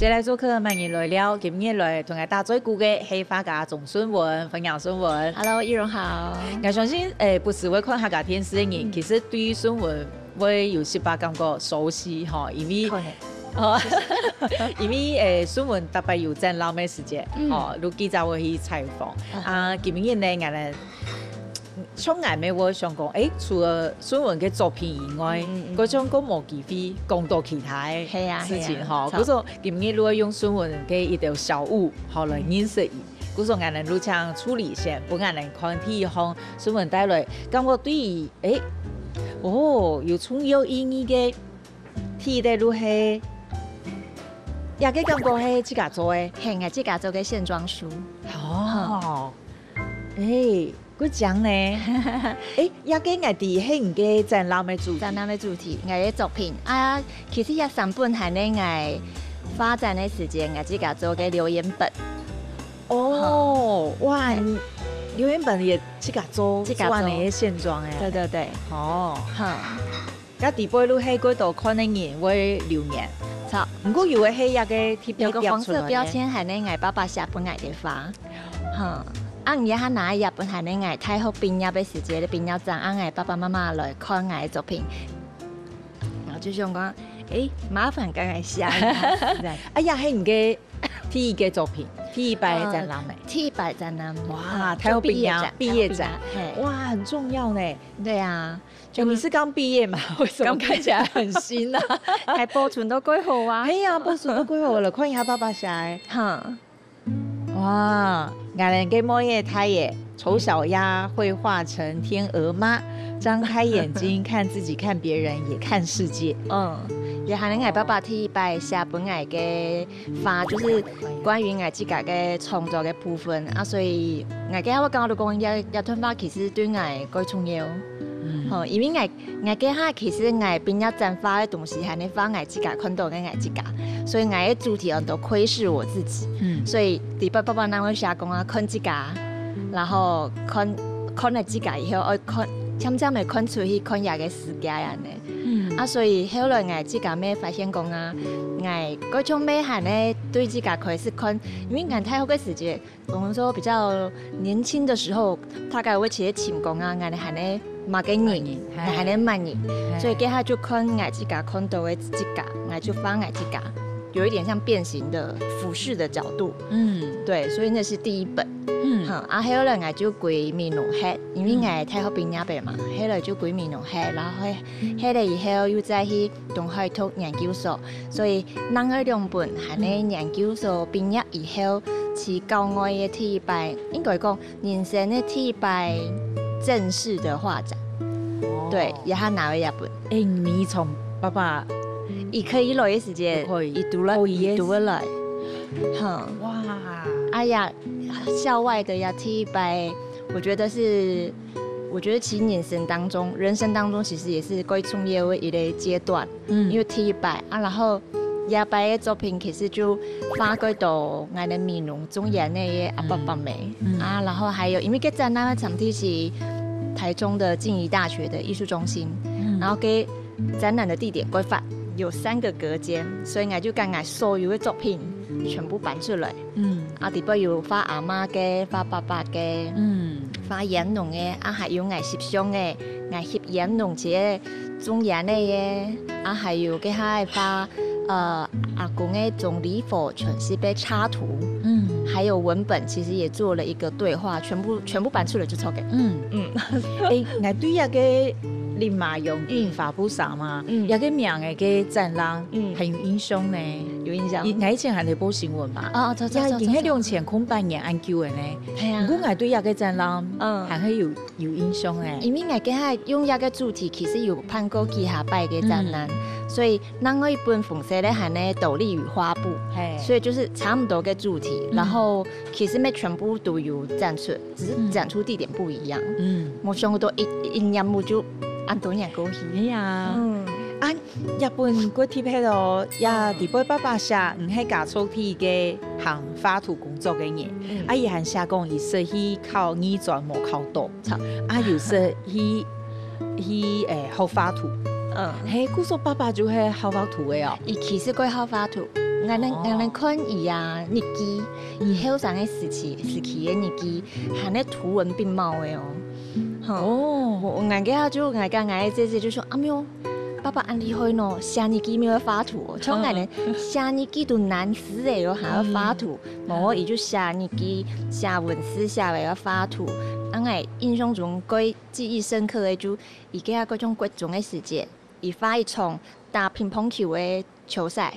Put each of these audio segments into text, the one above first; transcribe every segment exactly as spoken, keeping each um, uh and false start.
再來做客，歡迎來尞。今日來同大家打嘴鼓个係畫家鍾順文，歡迎順文。Hello，易容好。𠊎相信，誒，不時會看客家電視个人，其實對順文會有些感覺熟悉吼，因為，哦，因為，誒，順文逐擺有展覽个時節，哦，就記者會去採訪。啊，今日呢，𠊎等 像𠊎乜會想講，誒，除了順文个作品以外，嗯，嗯，嗯。該種還無機會講到其他个事情吼。係啊，係啊，著。故所今日就會用順文个一條小物，好來認識佢。故所𠊎等就請助理先分𠊎等看第一項順文帶來，感覺對於，誒，哦，有重要意義个，第一個就係，這個感覺係自家做个。係，𠊎自家做个線裝書。哦。 誒，還靚呢。誒，這個𠊎知係你个展覽个主題。展覽个主題，𠊎个作品。啊，其實這三本還係𠊎畫展个時節，𠊎自家做个留言本。哦，哇，你留言本也自家做，自家做。做恁樣个線裝誒。對，對，對。哦。哈。 該底背就係幾多看个人會留言。著。毋過有个係這個特別貼出來个。有個黃色標籤，還係𠊎爸爸寫分𠊎个畫。哈，啊，𠊎這下拿這本還係𠊎大學畢業个時節个畢業展，啊，𠊎爸爸媽媽來看𠊎个作品，然後就想講，誒，麻煩幫𠊎寫一下。哎呀，係你个第一個作品，第一擺个展覽誒。呃，第一擺展覽。哇，嗯，大學畢業，就畢業展，畢業展。大學畢業，嘿。哇，很重要呢。對啊。 就，誒，你是剛畢業嘛？為什麼看起來很新啊？還保存到蓋好啊。哎呀，保存到蓋好了，看一下爸爸寫的。哈。哇，𠊎等个妹仔大耶，醜小鴨會畫成天鵝嗎？張開眼睛看自己，看別人，也看世界。嗯，也還係𠊎爸爸第一擺寫分𠊎个 畫，就是關於𠊎自家个創作个部分啊，所以𠊎个話，𠊎剛剛就講，這，這段話其實對𠊎蓋重要。嗯。吼，因為𠊎，𠊎个下其實𠊎畢業展畫个東西，還係畫𠊎自家看到个𠊎自家，所以𠊎个主題很多窺視我自己。嗯。所以裡背爸爸那會寫講啊，看自家，然後看，看了自家以後，愛看，漸漸个看出去，看這个世界恁樣。 嗯。啊，所以後來𠊎自家乜發現講啊，𠊎該種乜還係對自家開始看，因為𠊎大學个時節，我們說比較年輕的時候，大概會直接請講啊，𠊎還係麼个人，麼人，𠊎還係麼人，嘿。所以這下就看𠊎自家看到个自家，𠊎就畫𠊎自家，有一點像變形的俯視的角度。嗯。對，所以那是第一本。嗯。好，啊，後來𠊎就歸美濃歇，因為𠊎大學畢業个嘛，後來就歸美濃歇，然後 歇了以後又再去東海讀研究所，所以另外兩本還係研究所畢業以後去校外个第一擺，應該講人生个第一擺正式个畫展。哦。對，這下拿个這本。誒，你從爸爸，佢可以來个時節，就可以。佢都會，哦，佢都會來。哈。哇。哎呀，校外个這第一擺，我覺得是 我覺得其實人生當中，人生當中其實也是蓋重要个一個階段，嗯。因為第一擺啊，然後這擺个作品其實就畫蓋多𠊎等美濃中原个阿伯伯姆，嗯。啊，然後還有因為該展覽个場地是台中的靜宜大學的藝術中心，嗯。然後該展覽个地點蓋闊，有三個隔間，所以𠊎就將𠊎所有个作品全部搬出來。 嗯。啊，裡背有畫阿嬤个，畫爸爸个，嗯。畫煙籠个，啊，還有𠊎翕相个，𠊎翕煙籠節个中原个，啊，還有該下个畫，呃，阿公个總理府全息个插圖，嗯。還有文本，其實也做了一個對話，全部，全部搬出來就著个。嗯。嗯。誒，𠊎對這個林馬陽个畫布衫嘛，嗯。這個名个展覽，嗯。很有印象呢。 有印象。𠊎以前還在報新聞嘛。哦，著，著，著，著，著。也已經係兩千空八年恁久个呢。係啊。毋過𠊎對這個展覽，嗯。還係有，有印象个。因為𠊎該下用這個主題，其實有辦過幾下擺个展覽，嗯。所以另外一本紅色个還係《斗笠與畫布》，嘿。所以就是差不多个主題，嗯。然後其實乜全部都有展出，只是展出地點不一樣。嗯。無想到一，一念目就恁多年過去。係啊。嗯。啊， 這本蓋特別哦，這裡背爸爸寫，你係家族第一個行畫圖工作个人。嗯。啊，佢還寫講佢識去考二專無考著，著。啊，又識去，去，誒，學畫圖。嗯。嘿，故所爸爸就係好畫圖个哦。佢其實蓋好畫圖。𠊎能，哦。𠊎能看佢啊，日記，佢後生个時期，時期个日記，還係圖文並茂个哦。吼，哦。𠊎，𠊎該下就，𠊎跟𠊎个姐姐就說：「阿姆，爸爸恁厲害喏，寫日記乜會畫圖哦。」像𠊎呢，寫日記都難死个喲，還愛畫圖。無，佢就寫日記，寫文字，寫了愛畫圖。啊，𠊎印象中最記憶深刻个就，佢該下該種國中个時節，佢畫一場打乒乓球个 球賽，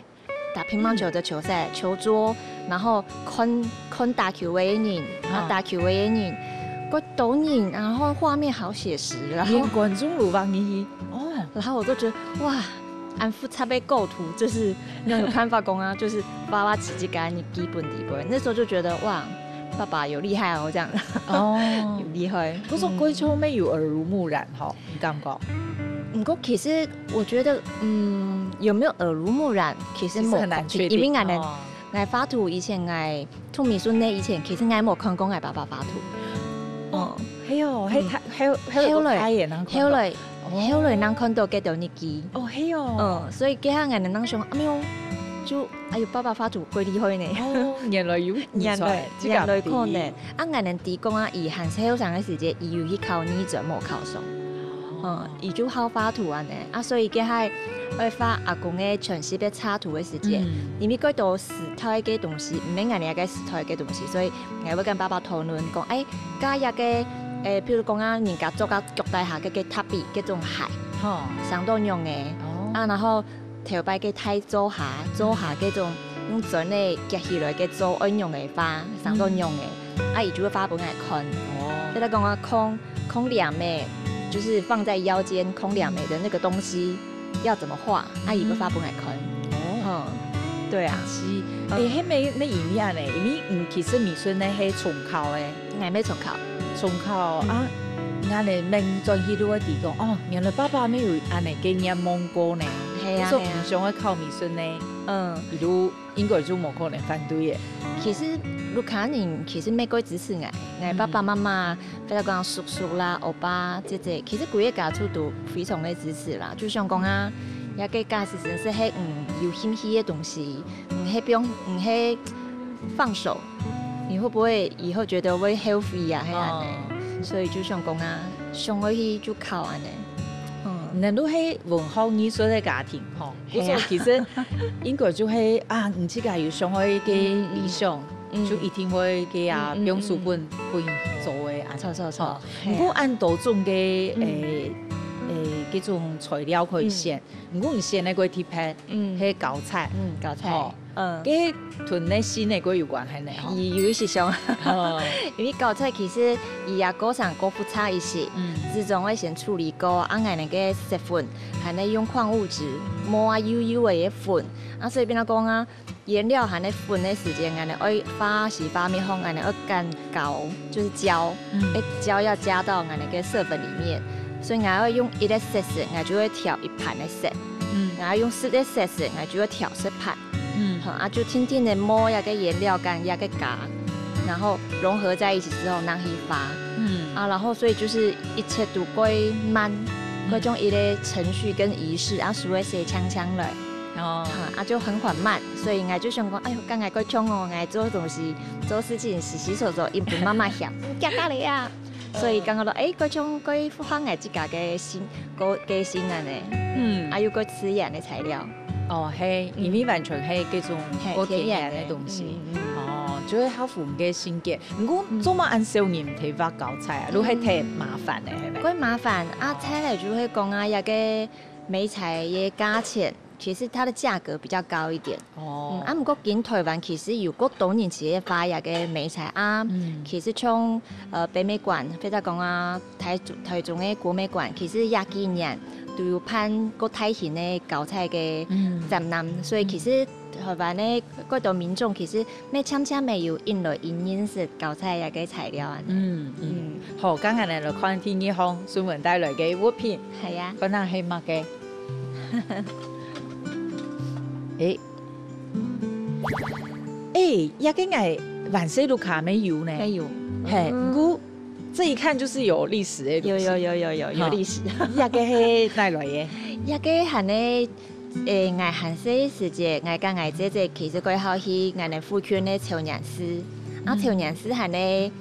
打乒乓球的球賽，球桌，然後看，看打球个人，啊，打球个人，蓋多人，然後畫面好寫實，然後連觀眾都望入去。哦。然後我就覺得，哇，恁複雜个構圖，就是你有看法講啊，就是娃娃自己个基本底背，那時候就覺得，哇，爸爸有厲害哦，這樣。哦。有厲害。不過，嗯。該種乜有耳濡目染吼。 你感覺？毋過其實我覺得，嗯，有沒有耳濡目染，其實其實很難確定。無確定，因為𠊎呢，哦。𠊎畫圖以前，𠊎讀美術呢以前，其實𠊎無看過𠊎爸爸畫圖。哦，哦。係哦，係，嗯。他，還有，還有後來，個開眼啊，看到。後來，哦。後來正看到該兜日記。哦，係哦。嗯，所以該下𠊎呢，正想，哎喲，就，哎喲，爸爸畫圖蓋厲害呢。哦，原來有遺傳，原來，這個原來可能。比喻。啊，𠊎呢知講啊，佢還細後生个時節，佢有去考二專，無考上。 嗯，佢就好畫圖恁呢。啊，所以該下愛畫阿公个全集个插圖个時節，嗯。因為蓋多時代个東西，毋係𠊎等个時代个東西，所以𠊎會跟爸爸討論講，哎，加一個，誒，譬如講啊，人家著个腳底下个，个足裼，該種鞋，吼。生到仰仔。哦。啊，然後頭擺个大灶下，灶下該種用磚仔夾起來个灶，愛仰仔畫，生到仰仔。嗯。啊，佢就會畫分𠊎看。哦。就係講啊，空 空簾仔，就是放在腰間空簾仔的那個東西要怎麼畫，啊，佢會畫分𠊎看。哦。嗯，對啊。是，嗯。誒，該乜，乜因為恁呢，因為，嗯，其實美術呢係重考个。𠊎乜重考。重考啊，嗯。𠊎呢，慢慢轉去就會知講，哦，原來爸爸乜有恁呢个願望過呢。係啊，所以係啊。毋想愛考美術呢。嗯。佢就 應該就無可能反對个。其實屋下人其實乜蓋支持𠊎，𠊎爸爸媽媽，嗯。或者講叔叔啦、歐巴、姐姐，其實歸個家族都非常个支持啦。就想講啊，這個假使真係，嗯，有興趣个東西，毋係放，毋係放手，你會不會以後覺得會後悔啊？係恁呢。哦。所以就想講啊，想愛去就考恁呢。嗯。你都係文學藝術个家庭吼。 係啊。故所其實應該就係，啊，你自家有想愛个理想，嗯，嗯。就一定會个啊，嗯，嗯，放手分，嗯。分做个啊。著，著，著。吼，係啊。毋過恁多種个，嗯。誒，誒，這種材料可以選，嗯。毋過你選个較特別，嗯。係膠彩。嗯，膠彩。吼。 嗯。該同你性格較有關係呢，吼。有，有一息像。哦。因為膠彩其實佢个過程較複雜一息，嗯。之前愛先處理過，啊，𠊎等个色粉，還愛用礦物質，磨啊幼幼个粉，啊，所以變到講啊，顏料還愛粉个時間，𠊎等愛畫時畫面好，𠊎等愛揀膠，就是膠，嗯。誒，膠要加到𠊎等个色粉裡面，所以𠊎愛用一個色素，𠊎就會調一盤个色，嗯。𠊎愛用十個色素，𠊎就會調十盤。 嗯。好，啊，就定定个磨這個顏料跟這個膠，然後融合在一起之後，拿去畫。嗯。啊，然後所以就是一切都較慢，嗯。較像一個程序跟儀式，啊，手會寫強強來。哦。啊，啊，就很緩慢，所以𠊎就想講，哎喲，剛才較像哦，𠊎做東西、做事情，洗洗手手，一直慢慢想，嗯，加加了呀。所以剛剛說，哎，較像，較符合𠊎自家个心，个，个心啊呢。嗯。啊，又較自然个材料。 哦，係，嗯。因為完全係這種係，較天然个東西。天然个。嗯，嗯。哦，就係較符合个性格。毋過，嗯。做麼恁少人提畫膠彩啊？嗯。都係忒麻煩个，係無？較麻煩，啊，再來就係講啊，這個媒材个價錢，其實它的價格比較高一點。哦。嗯，啊，毋過今台灣其實有較多人自家畫這個媒材啊，嗯。其實像，呃，北美館，或者講啊， 台中，台中个國美館，其實這幾年都有辦較大型个膠彩个，嗯。展覽，所以其實台灣个較多民眾其實乜漸漸个有引來認識膠彩這個材料啊。嗯，嗯。嗯。好，剛剛呢，來看第二項，順文帶來个物品。係啊。看下係麼个？誒， 誒，這個𠊎還細屋下乜有呢。乜有。係，嗯。毋過這一看就是有歷史个東西。有，有，有，有，有，有歷史。哈。這個係哪來个？這個還係誒，𠊎還細个時節，𠊎佮𠊎姐姐其實過好去𠊎等附近个少年寺。啊，嗯。少年寺還呢，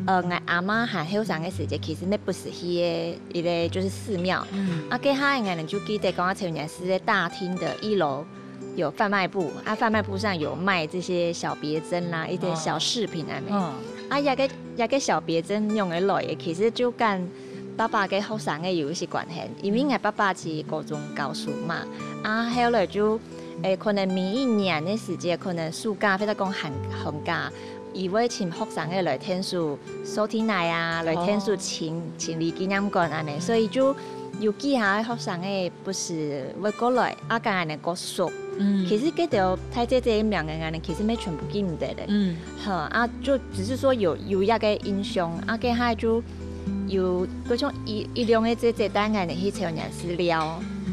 呃，𠊎阿嬤還後生个時節，其實乜不時去个一個就是寺廟。嗯。啊，該下𠊎等就記得講啊，少年寺个大廳的一樓有販賣部，啊，販賣部上有賣這些小別針啦，一些小飾品啊，哦。嗯。啊，這個，這個小別針用个來个，其實就跟 爸爸个學生个有一些關係，因為𠊎爸爸係高中教書嘛，啊，後來就，誒，可能每一年个時節，可能暑假或者講寒，寒假，佢會請學生个來𢯭手掃地泥啊，來𢯭手清，哦。清理紀念館恁呢，所以就有幾下个學生个不時會過來，啊，跟恁呢過熟。嗯。其實該兜大姐姐个名个恁呢，其實乜全部記毋得了。嗯。 哈，啊，就只是說有，有一個印象，啊，該下就有，就像一，一兩個姐姐帶𠊎等去少年寺尞，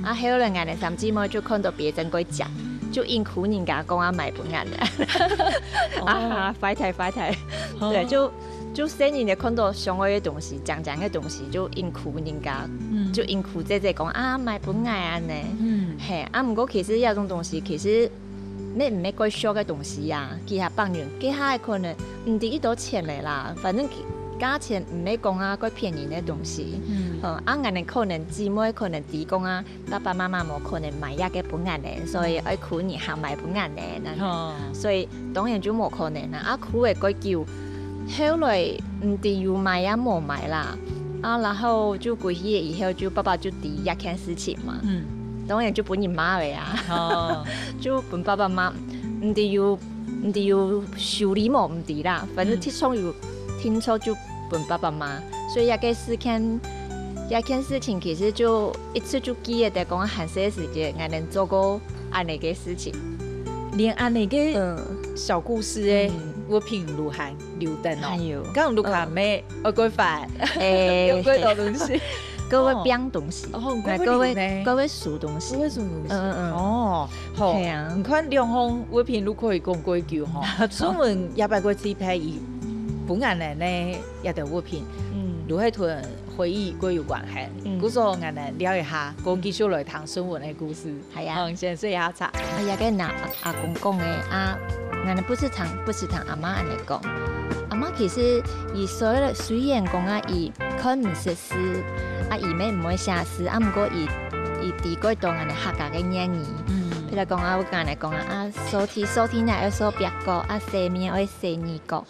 啊，後來𠊎等三姊妹就看到別針過靚，就應該人家講啊買分𠊎等。哦。啊，壞忒，壞忒。哦。對，就，就細人仔看到想愛个東西，靚靚个東西，就應該人家，嗯。就應該姐姐講啊買分𠊎恁呢。嗯。嘿，啊，毋過其實這種東西其實 乜毋係蓋俗个東西啊，其實別人該下可能毋值幾多錢个啦，反正價錢毋係講啊蓋便宜个東西。嗯。呃，啊，𠊎等可能姊妹可能知講啊，爸爸媽媽無可能買這個分𠊎等，所以愛求人客買分𠊎等，恁樣。哦。所以當然就無可能啊，啊，求个蓋久，後來毋知有買也無買啦。啊，然後就歸去以後，就爸爸就知這件事情嘛。嗯。當然就分人罵个啊。哦。 就分爸爸罵，毋知有，毋知有修理無，毋知啦。反正，嗯。自從有定著就分爸爸罵，所以這個事件，這件事情其實就一直就記得講還細時節，𠊎等做過恁呢个事情。連恁呢个，嗯。小故事欸，嗯。物品都還留等哦。還有。剛剛Luca妹，嗯。愛過煩，有幾多東西。 各位哦。放東西，哦，各位那各位，留呢？各位收東西。各位收東西。嗯，嗯，嗯。哦，好。係啊。你看兩項物品都可以講幾久吼。sun文也擺過去拍一，分𠊎等呢，這兜物品，嗯。都係同回憶過有關係。嗯。故所𠊎等尞一下，講繼續來聽sun文个故事。 係啊。好，先睡一下茶。啊，這個拿阿，阿公講个啊，𠊎等不時聽，不時聽阿嬤恁呢講。阿嬤其實佢雖，雖然講啊，佢看毋識字，啊，佢乜毋會寫字，啊，毋過佢，佢知幾多𠊎等客家个諺語。嗯。譬如講啊，𠊎跟佢講啊，啊，掃地，掃地泥愛掃壁角，啊，洗面愛洗耳角。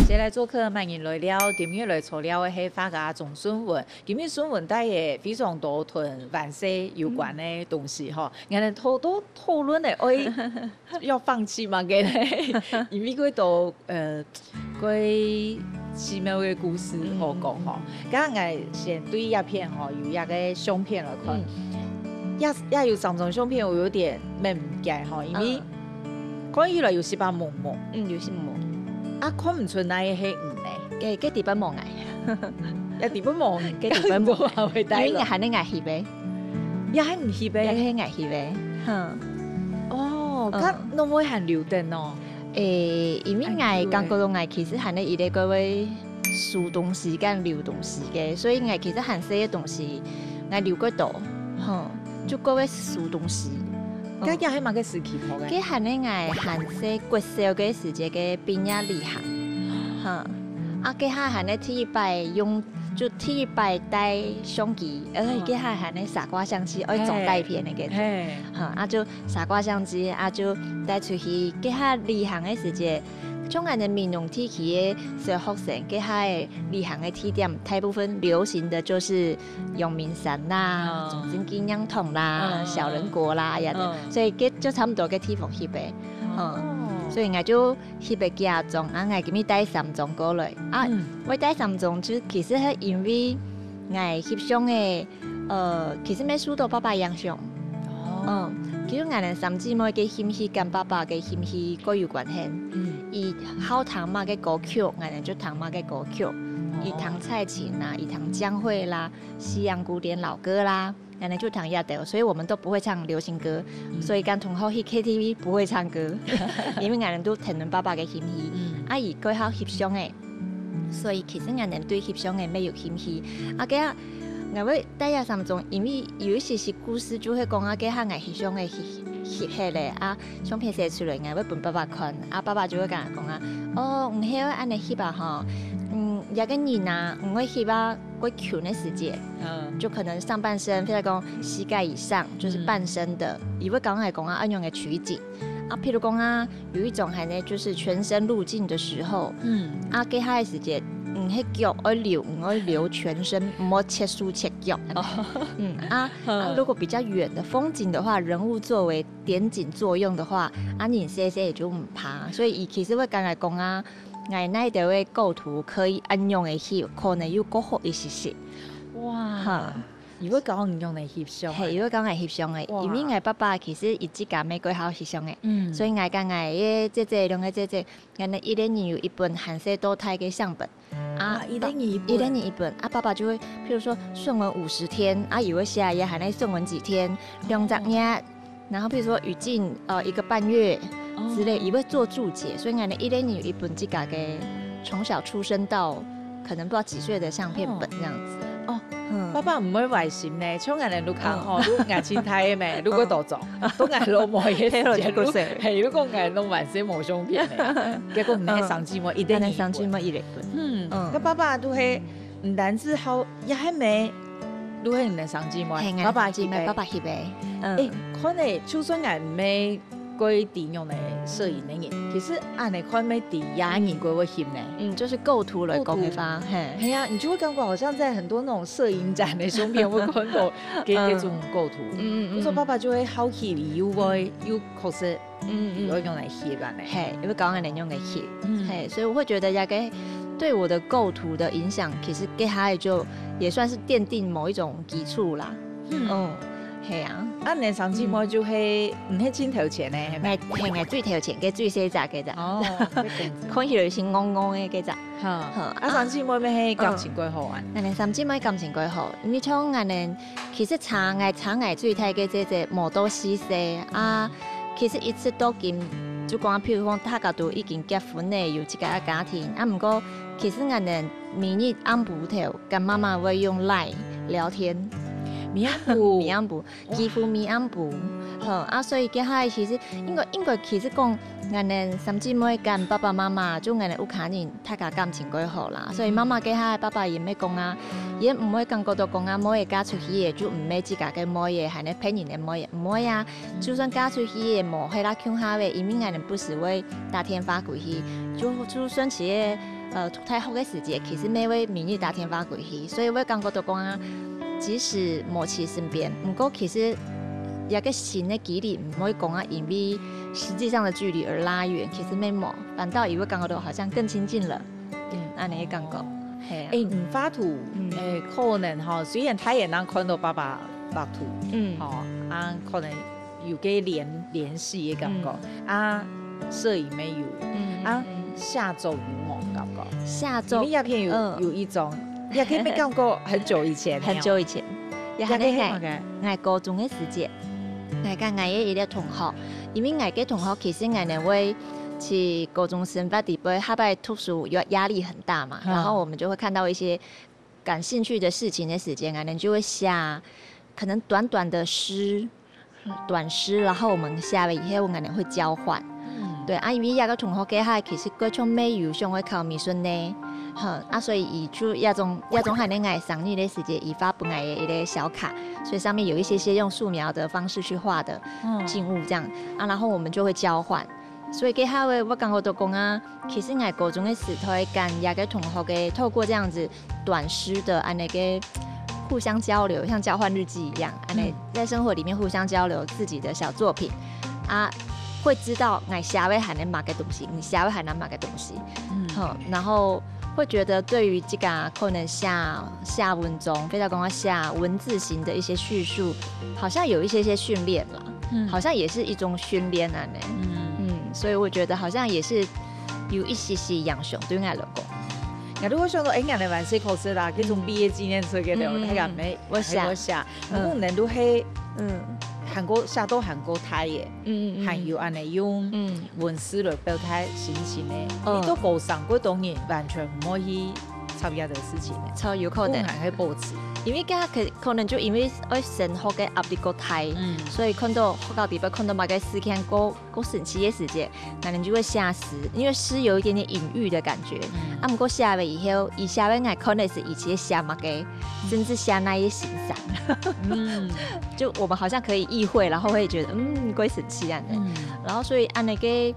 先來做客，歡迎來尞。今日來坐尞个係畫家鍾sun文。今日sun文帶个非常多同還細有關个東西吼。嗯。𠊎等討，討，討論个，愛，要放棄嗎？該，因為幾多，呃，幾奇妙个故事好講吼。嗯。剛剛𠊎先對這片吼，有一個相片來看。嗯。也，也有三張相片，𠊎有點毋解吼，因為，嗯。 看起來有息仔濛濛。嗯，有息濛。啊，看毋出哪個係你呢？該，該底背無𠊎。也底背無你。該底背無𠊎。因為𠊎還係𠊎翕个。也係你翕个？也係𠊎翕个，哼。哦，嗯。該仰會還留等哦？誒，因為𠊎感覺到𠊎其實還係一個會 收東西跟留東西个，所以𠊎其實還細个東西，𠊎留較多，吼，就較會收東西。該，該係麼个時期拍个？該還係𠊎還細國小个時節个畢業旅行，哈。啊，該下還係第一擺用，就第一擺帶相機，呃，該下還係傻瓜相機，愛裝底片个該種，嘿。哈，啊就傻瓜相機，啊就帶出去。該下旅行个時節， 像𠊎等美濃地區个小學生，該下个旅行个地點，大部分流行的就是陽明山啦、哦。中正紀念堂啦、嗯。小人國啦，也，嗯。所以該就差不多个地方翕个。哦。嗯，所以𠊎就翕个幾下張，啊，𠊎今日帶三張過來。啊，嗯。𠊎帶三張就其實係因為𠊎翕相个 呃，其實乜受到爸爸影響。哦。嗯，其實𠊎等三姊妹个興趣跟爸爸个興趣較有關係。嗯。佢好聽麼个歌曲，𠊎等就聽麼个歌曲。哦。佢聽蔡琴啦，佢聽江蕙啦，西洋古典老歌啦，𠊎等就聽這兜，所以我們都不會唱流行歌，嗯。所以跟同學去K T V不會唱歌，因為𠊎等都聽等爸爸个興趣。嗯。啊，佢較好翕相个。所以其實𠊎等對翕相个乜有興趣。啊，該下，𠊎會帶這三張，因為有一些係故事就會講啊，該下𠊎翕相个翕，翕忒咧，啊，相片洗出來，𠊎會分爸爸看，啊，爸爸就會同𠊎講啊，哦，毋係恁樣翕啊吼，嗯，這個人啊，毋會翕啊，過近个時節，嗯，就可能上半身，或者講膝蓋以上，就是半身的，佢會同𠊎講啊，恁樣个取景。啊，譬如講啊，有一種還呢，就是全身入鏡的時候，嗯，啊，該下个時節，嗯，該腳愛留，嗯，愛留全身，毋好切手切腳。嗯啊，啊，如果比較遠的風景的話，人物作為點景作用的話，啊，人細細也就毋怕。所以佢其實會同𠊎講啊，𠊎哪兜个構圖可以恁樣个翕，可能又較好一些些。哇哈，佢會教你仰般翕相啊，係，因為講𠊎翕相个，哇因為𠊎爸爸其實佢自家乜幾好翕相个，嗯所以𠊎同𠊎个姐姐兩个姐姐，𠊎等一個人有一本還細到大个相本。啊哇，一個人一本一個人一本啊，爸爸就會，譬如說順紋五十天啊，佢會寫佢還愛順紋幾天，兩隻月，然後譬如說雨靜呃一個半月之類，佢會做註解，所以𠊎等一個人有一本自家个從小出生到可能不知道幾歲的相片本這樣子。哦，嗯爸爸毋會壞心呢，像𠊎等屋下吼，如果𠊎盡大个咩，如果多種，都𠊎老妹个時間，係咯就過世係，如果𠊎老妹係無相片个，結果毋係三姊妹一定但係三姊妹一人一本。嗯，嗯該爸爸都係毋單止好，也還沒，都係你的三姊妹，係，爸爸姊妹，翕个爸爸翕个。嗯，誒，可能就算𠊎毋係該知仰个攝影个人，其實恁樣看乜知這人該會翕呢。嗯，就是構圖來講个話，嘿。係啊，你就會感覺好像在很多那種攝影展的相片會看到該該種構圖。嗯所以爸爸就會好奇，又會又確實嗯有用來翕恁呢。嘿，因為講恁樣个翕，嗯嘿，所以我會覺得這個對我的構圖的影響，其實該下就也算是奠定某一種基礎啦。嗯嗯，係啊。啊，你三姊妹就係毋係盡頭前呢，係咪？𠊎係𠊎最頭前个最細隻个隻，哦，看起來係戇戇个个隻。哈，哈啊，三姊妹乜係感情幾好啊？𠊎等三姊妹感情幾好，因為像𠊎等其實差𠊎差𠊎最大个姐姐無到四歲啊，其實一直到今，就講譬如講大家都已經結婚了，有自家个家庭啊，毋過其實𠊎等每日暗晡頭跟媽媽會用 Line 聊天，明暗晡，明暗晡，幾乎明暗晡，吼啊，所以該下其實應該應該其實講，𠊎等三姊妹跟爸爸媽媽，就𠊎等屋下人，大家感情幾好啦，所以媽媽該下爸爸也毋會講啊，也毋會感覺到講啊，妹仔嫁出去个就毋係自家个妹仔，還係別人个妹仔，毋會啊。就算嫁出去个無係啦，共下个，因為𠊎等不時會打電話過去，就就算係个呃讀大學个時節，其實乜會每日打電話過去，所以會感覺到講啊，即使無在身邊，毋過其實一個心个距離毋會講啊，因為實際上的距離而拉遠，其實乜無，反倒也會感覺到好像更親近了。嗯，恁樣个感覺，係啊。誒，你畫圖，嗯誒，可能哈，雖然大人能看到爸爸畫圖，嗯吼，啊，可能有個聯聯繫个感覺，啊，攝影乜有，嗯啊，寫作有無感覺？寫作因為這片有嗯有一種，這片乜感覺很久以前，很久以前，也這個係還係麼个？𠊎高中个時節，𠊎跟𠊎个一個同學，因為𠊎个同學其實𠊎等會去高中生活裡背，下擺讀書壓壓力很大嘛，嗯然後我們就會看到一些感興趣的事情的時間，𠊎等就會寫，可能短短的詩，短詩，然後我們寫了以後，𠊎等會交換。對啊，因為這個同學佢其實佢從沒有想要考美術呢，哼啊，所以佢就這種這種還係𠊎生日的時節，佢發分𠊎一個小卡，所以上面有一些些用素描的方式去畫的嗯靜物這樣啊，然後我們就會交換。所以該下个我感覺到講啊，其實𠊎高中个時代跟這個同學个透過這樣子短詩的恁樣个互相交流，像交換日記一樣，恁樣在生活裡面互相交流自己的小作品啊，會知道𠊎寫个還係麼个東西，你寫个還係麼个東西，嗯哼，然後會覺得對於這個可能寫寫文章，或者講寫文字型的一些敘述，好像有一些些訓練啦，嗯好像也是一種訓練啊呢。嗯，嗯，所以我覺得好像也是有一些些影響對𠊎來講。那如果想到，哎，𠊎个萬歲考試啦，這種畢業紀念冊个了，嗯嗯大家沒我寫我寫，嗯可能都係嗯，還過寫到還過大个，嗯嗯嗯，還有恁呢用嗯，文字來表達心情个。嗯你到高三過當然完全毋會去插別个事情个，超有可能。還係保持。因為佢可可能就因為愛升學个壓力過大，嗯所以看到學校裡背看到麼个事件過過生氣个時節，可能就會寫詩，因為詩有一點點隱喻的感覺。嗯啊，毋過寫了以後，佢寫了𠊎看个時，佢就會寫麼个，甚至寫哪一个先生，嗯就我們好像可以意會，然後會覺得嗯，過生氣啊。嗯然後所以恁呢个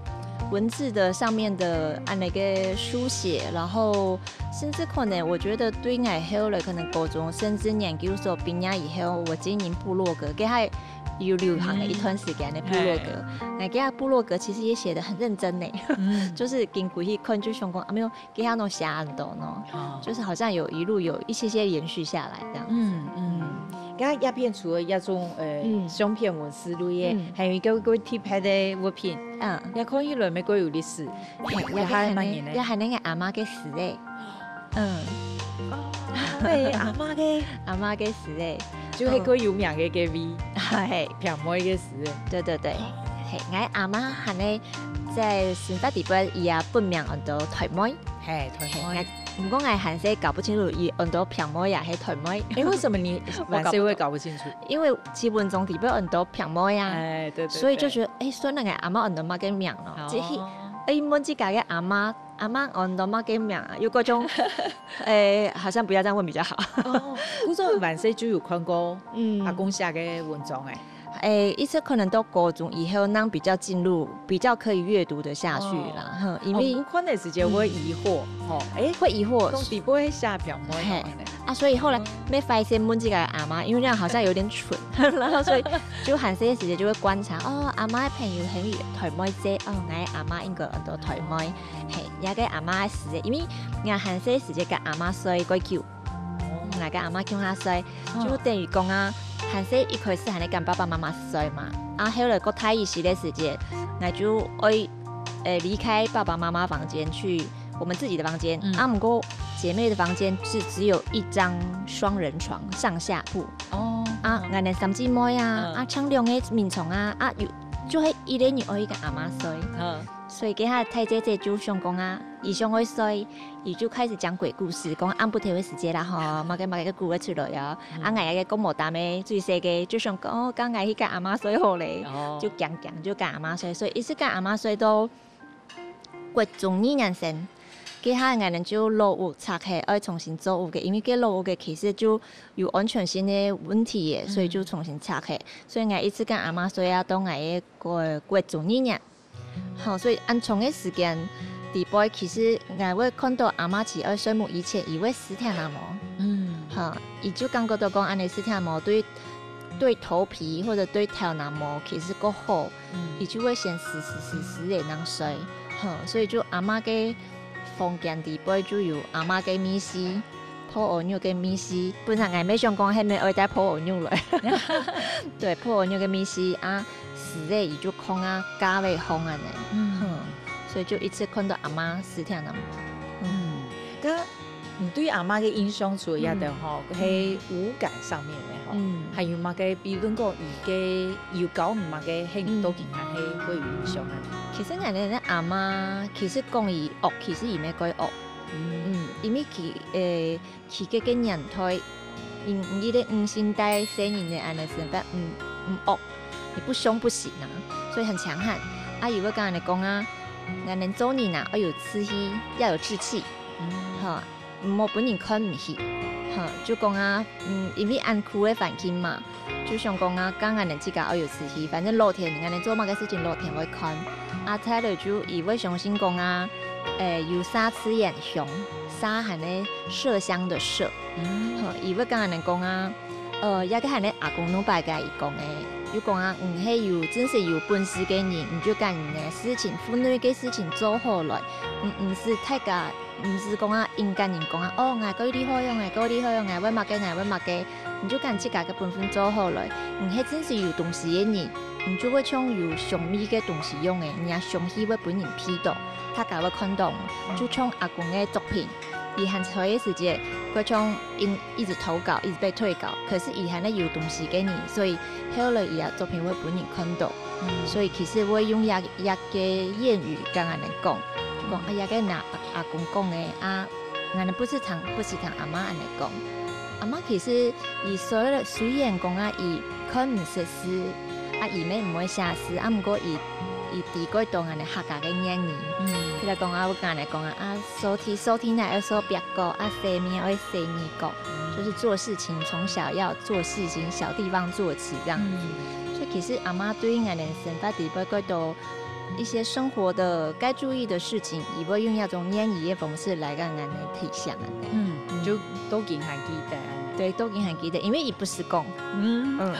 文字的上面的恁呢个書寫，然後甚至可能我覺得對𠊎後來可能高中甚至研究所畢業以後，我經營部落格，佢還有流行了一段時間的部落格。那這部落格其實也寫得很認真呢，嗯就是經過去看就想講啊，沒有，佢還能寫很多呢，哦就是好像有一路有一些些延續下來這樣。嗯嗯，剛剛這片除了這種呃嗯相片文字類个嗯，還有一個个特別个物品，嗯，也看起來乜過有歷史，嘿，也還蠻年个也還那個阿媽个詩誒，嗯，對，阿媽个，阿媽个詩誒，就係過有名个該位，嘿，平妹个詩誒。對對對，嘿，𠊎阿媽還呢在生活裡背，佢也本名安到台妹，嘿，台妹。毋過𠊎還係搞不清楚佢安到平妹也係台妹。哎，為什麼你還是會搞不清楚？因為基本上裡背安到平妹啊，哎，對對，所以就覺得，哎，算了，𠊎阿媽安到麼个名咯，這係，哦哎，問自家个阿媽，阿媽安到麼个名啊，有各種，哎，好像不要這樣問比較好。哦，故所還細就有看過嗯阿公寫个文章哎。哎，一直可能到高中以後，那比較進入，比較可以閱讀的下去啦，哼，因為哦，看个時節會疑惑，吼，哎，會疑惑到底會寫平妹嘿咯？啊，所以後來沒發現問這個阿媽，因為那樣好像有點蠢，然後所以就還細个時節就會觀察，哦，阿媽个朋友很有台妹姐，哦，𠊎阿媽應該安到台妹，嘿，也个阿媽个時節，因為𠊎還細个時節跟阿媽睡過久，𠊎跟阿媽共下睡，就等於講啊，還細一開始還在跟爸爸媽媽睡嘛，啊，後來過大一些个時節，𠊎就愛，呃，離開爸爸媽媽房間去我們自己的房間，嗯啊，毋過姐妹的房間是只有一張雙人床上下鋪，哦，啊，𠊎等三姊妹啊，嗯啊，像兩個眠床啊，啊，有就係一個人愛去跟阿媽睡。嗯，所以該下大姐姐就想講啊，佢想愛睡，佢就開始講鬼故事，講暗晡頭个時節啦吼，麼个麼个个鬼會出來哦。啊，𠊎个公無膽个最細个就想講，哦，該𠊎去跟阿媽睡好咧，哦就講講就跟阿媽睡，所以一直跟阿媽睡到國中二年生。該下𠊎等就老屋拆忒，愛重新做屋个，因為該老屋个其實就有安全性个問題耶，所以就重新拆忒。所以𠊎一直跟阿媽睡啊，到𠊎个國國中二年。 好，所以恁長个時間裡背，其實𠊎會看到阿媽在愛睡目以前，佢會食甜阿毛。嗯哈，佢就感覺到講恁呢食甜阿毛對對頭皮或者對頭那毛其實較好，嗯佢就會先食食食食个能睡。哈，所以就阿媽个房間裡背就有阿媽个味緒，泡鵝肉个味緒。本來𠊎也想講，係毋係愛帶泡鵝肉來？對，泡鵝肉个味緒啊，食个佢就囥啊，加个放恁呢。嗯嗯，所以就一直看到阿媽食甜阿毛。嗯，該你對阿媽个印象除了這兜吼，係五感上面个吼，嗯還有麼个？比如講，佢个有教你麼个，係你到今還係會有印象啊？其實𠊎个阿媽其實講佢惡，其實佢毋係蓋惡。嗯嗯，因為佢誒佢个个年代，因因為五十年代細人个恁呢生活，嗯嗯惡，你不凶不行啊，所以很強悍。啊，佢會跟人講啊，人做人啊，要有志氣，要有志氣，嗯哈，毋好分人看毋起，哈，就講啊，嗯，因為恁苦个環境嘛，就想講啊，講恁呢自家要有志氣，反正老天，恁呢做麼个事情老天會看。啊，再來就佢會相信講啊，誒，有麝自然香，麝還呢麝香的麝，嗯吼，佢會講恁呢講啊，呃，也个還呢阿公攏擺个佢講誒，又講啊，你係有真實有本事个人，你就將你个事情，分內个事情做好來，毋毋使大家，毋使講啊，應該人講啊，哦，𠊎蓋厲害樣誒，蓋厲害樣誒，會麼个，𠊎會麼个，你就將自家个本分做好來，你係真實有東西个人，你就會像有香味个東西樣誒，你个香氣會分人鼻到，大家會看到，就像阿公个作品。佢還在个時節，佢像因一直投稿，一直被退稿，可是佢還係有東西个人，所以後來佢个作品會分人看到。所以其實會用這這个諺語跟𠊎等講，講啊，這个拿阿阿公講个啊，𠊎等不時聽不時聽阿媽恁樣講。阿媽其實佢雖雖然講啊，佢看毋識字，啊，佢乜毋會寫字，啊，毋過佢佢知幾多𠊎等客家个諺語。譬如講啊，𠊎跟𠊎等講啊，啊， 掃地，掃地泥愛掃壁角，啊，洗面愛洗耳角，就是做事情從小要做事情，小地方做起這樣子。所以其實阿媽對𠊎等生活裡背个多一些生活的該注意的事情，佢會用那種諺語的方式來跟𠊎等提醒。嗯，就都緊還記得。對，都緊還記得，因為佢不時講。嗯，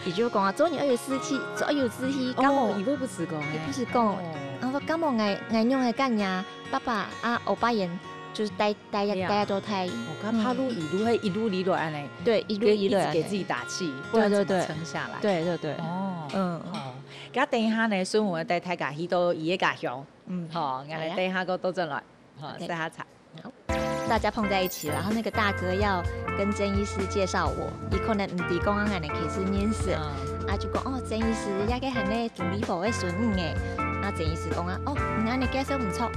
佢就講啊，做人愛有志氣，做愛有志氣，感冒，哦，佢會不時講欸。佢不時講，哦，啊，感冒𠊎𠊎用个干呀，爸爸啊，歐巴眼。 就是帶帶帶到太，我看怕路一路係一路以來恁樣，對，一路以來恁樣，一直給自己打氣，不然怎麼撐下來？對對對，哦，嗯，哦，該等一下呢，順便帶大家去到佢个家鄉，嗯，好，𠊎等一下過倒轉來，好，再下茶。大家碰在一起，然後那個大哥要跟曾醫師介紹我，佢可能毋知講啊，𠊎等其實認識，啊，就講哦，曾醫師，這个還係鍾理和个孫女欸，啊，曾醫師講啊，哦，你恁樣介紹毋錯。